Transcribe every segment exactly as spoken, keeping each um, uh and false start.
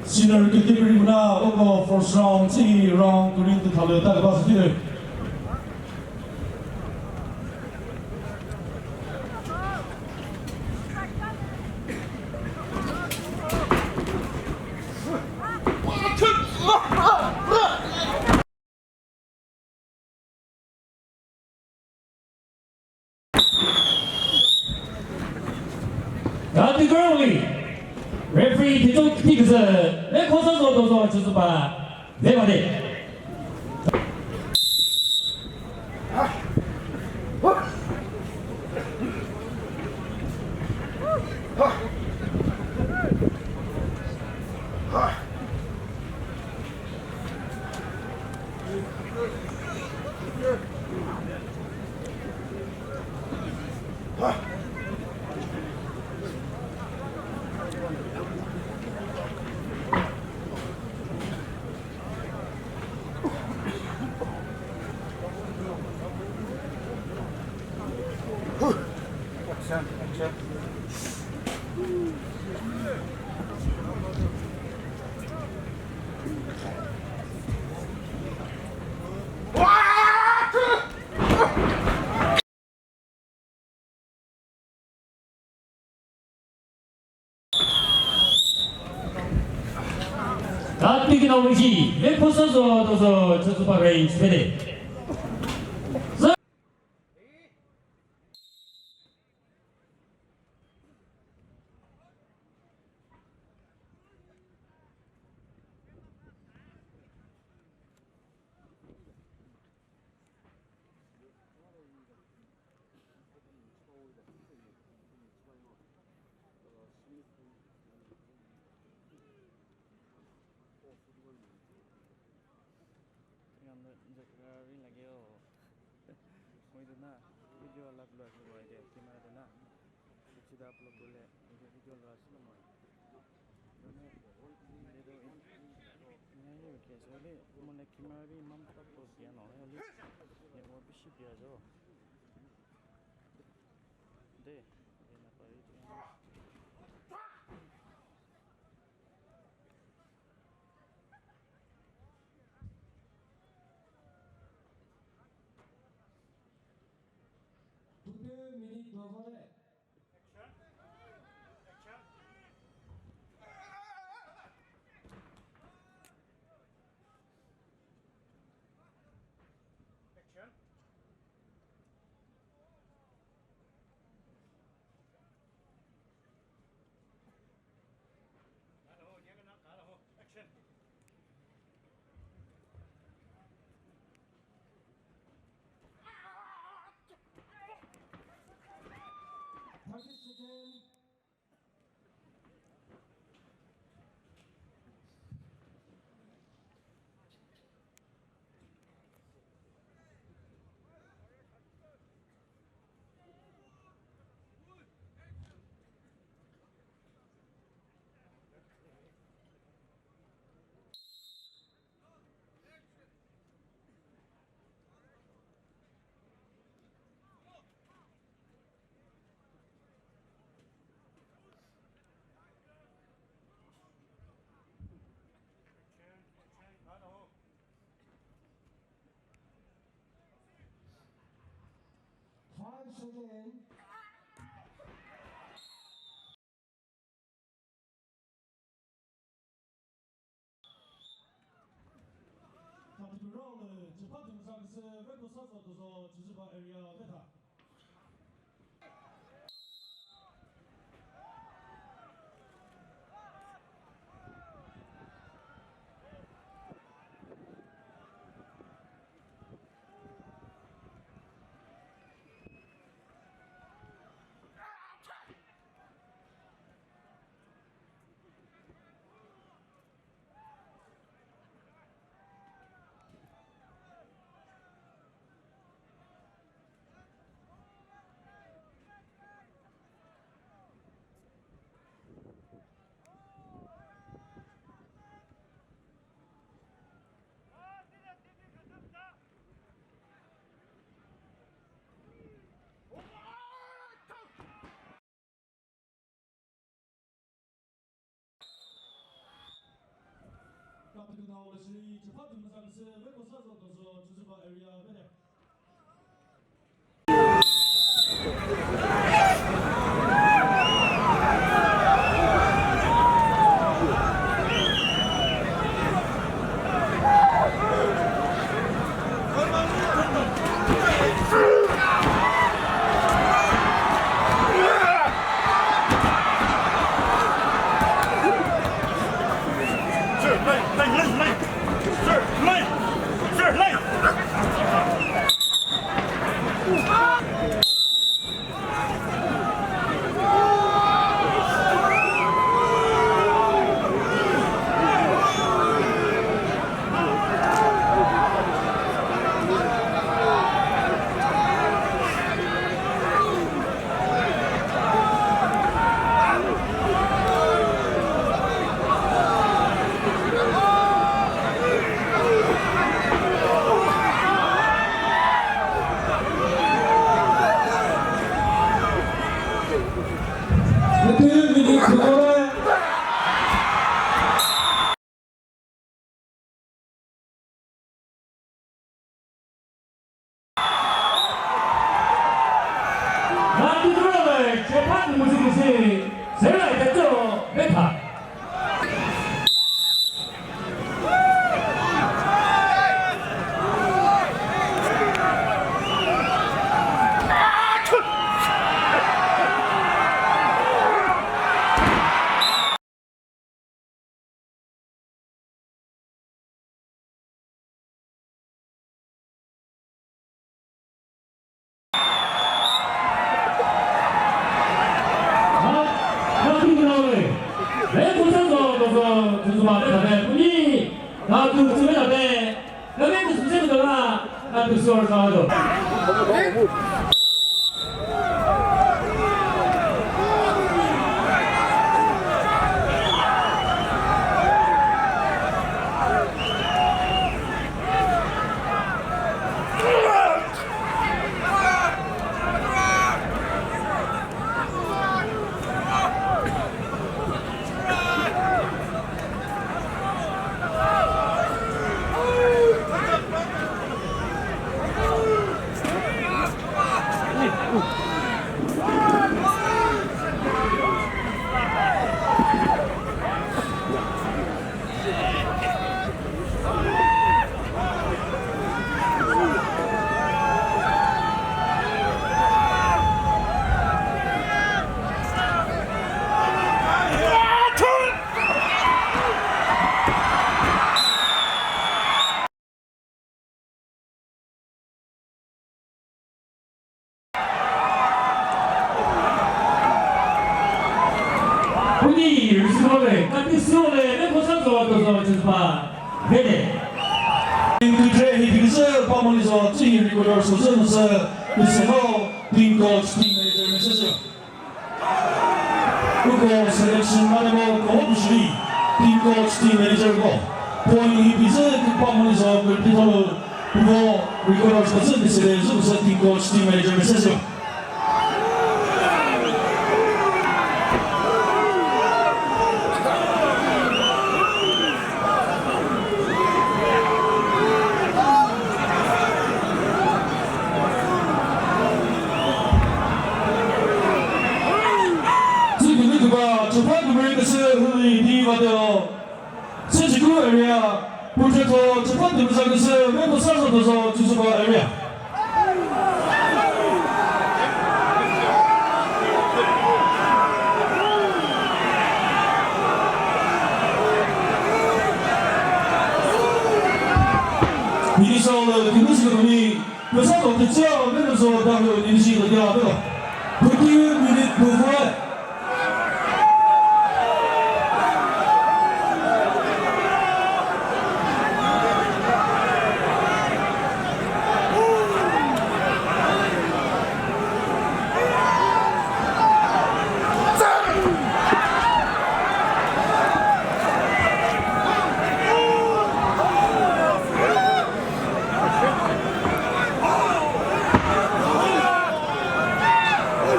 Senior category muna uko first round, thi round, kuring tu thalu ta ba sü. Category referee Tichuk Tiküzü ve khosa zo dozo chüzüba ve made. Katiki na wiji, ve khosa zo dozo chüzüba range pede. Yandı jaka ring lagi o. Moi dü na video alak lua shi moi de camera dü na. Pichi da upload kule video lua shi moi. Dü na video in ne yo ke so le mo le camera ring mam ta pose ya no le. Ne mo bishi biya jo. De, de na pari. Tutu minute dozore. Action. Action. Action. Thirty seconds. Five seconds. Thirty round, Japan team sangse, Red Bull South South South, Chizuba area, Veta. Kuni rüsülo le, kati sülo le, ne kosa zo to zo chüpa. Vede. Ndu tre hi dikse pa moni zo, tsi hi record so zo no se, ni se no, team coach, team manager message. Uko selection mane mo ko hop shri, team coach, team manager ko. Point hi bize ki pa moni zo ko ti tholo, uko record so zo ni se le, zo se team coach, team manager message. Tsü kümütüba, chopha kümüre küsü hüli di vadeo. Süchiku area, Putretho, chopha kümüza küsü, Mepo Sarzo Dozo, Chusuba area. Mini solo, kümüzü kümüni, Püsa to tütseo, meno so dahlo ninishi to dia to. Pütü minute buvuat.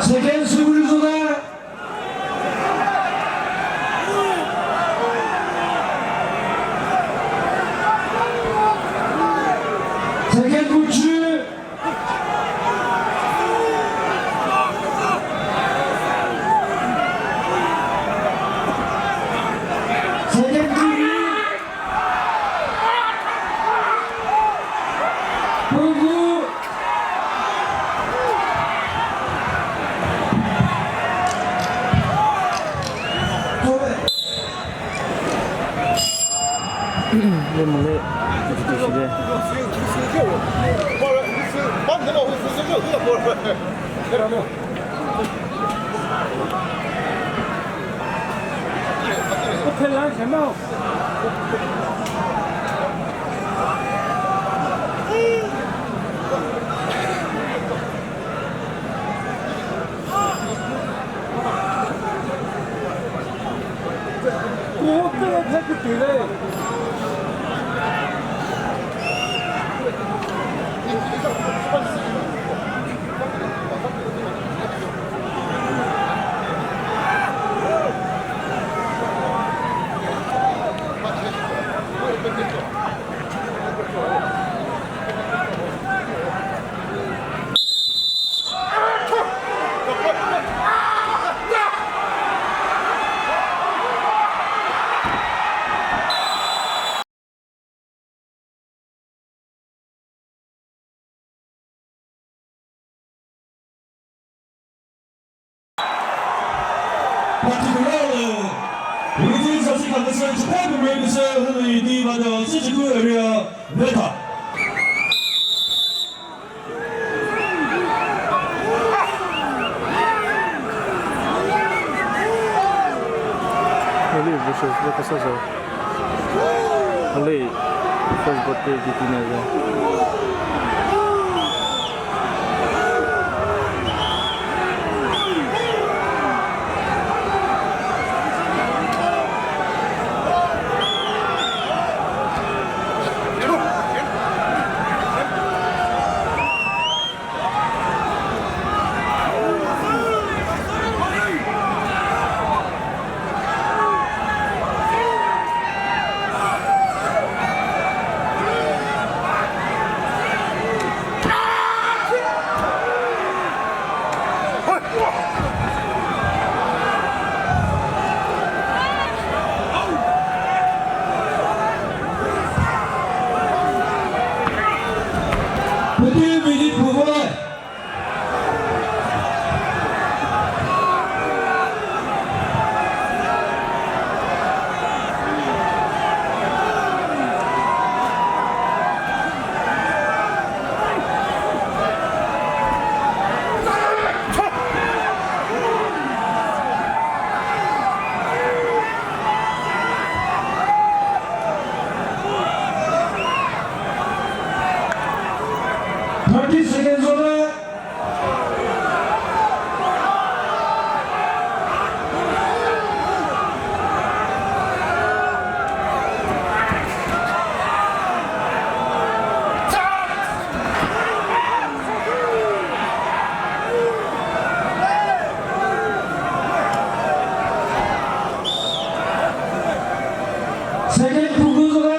Second Le mole, jiti shile. Particularly, within Sasika Nasa, Japan America, Hulu Di Vado, Sichuku area, Veta. Hali versus Veta Sazo. Hali first birthday di tina ya. Pütü minute püvole. Thirty seconds over. Second, Phukuzuka.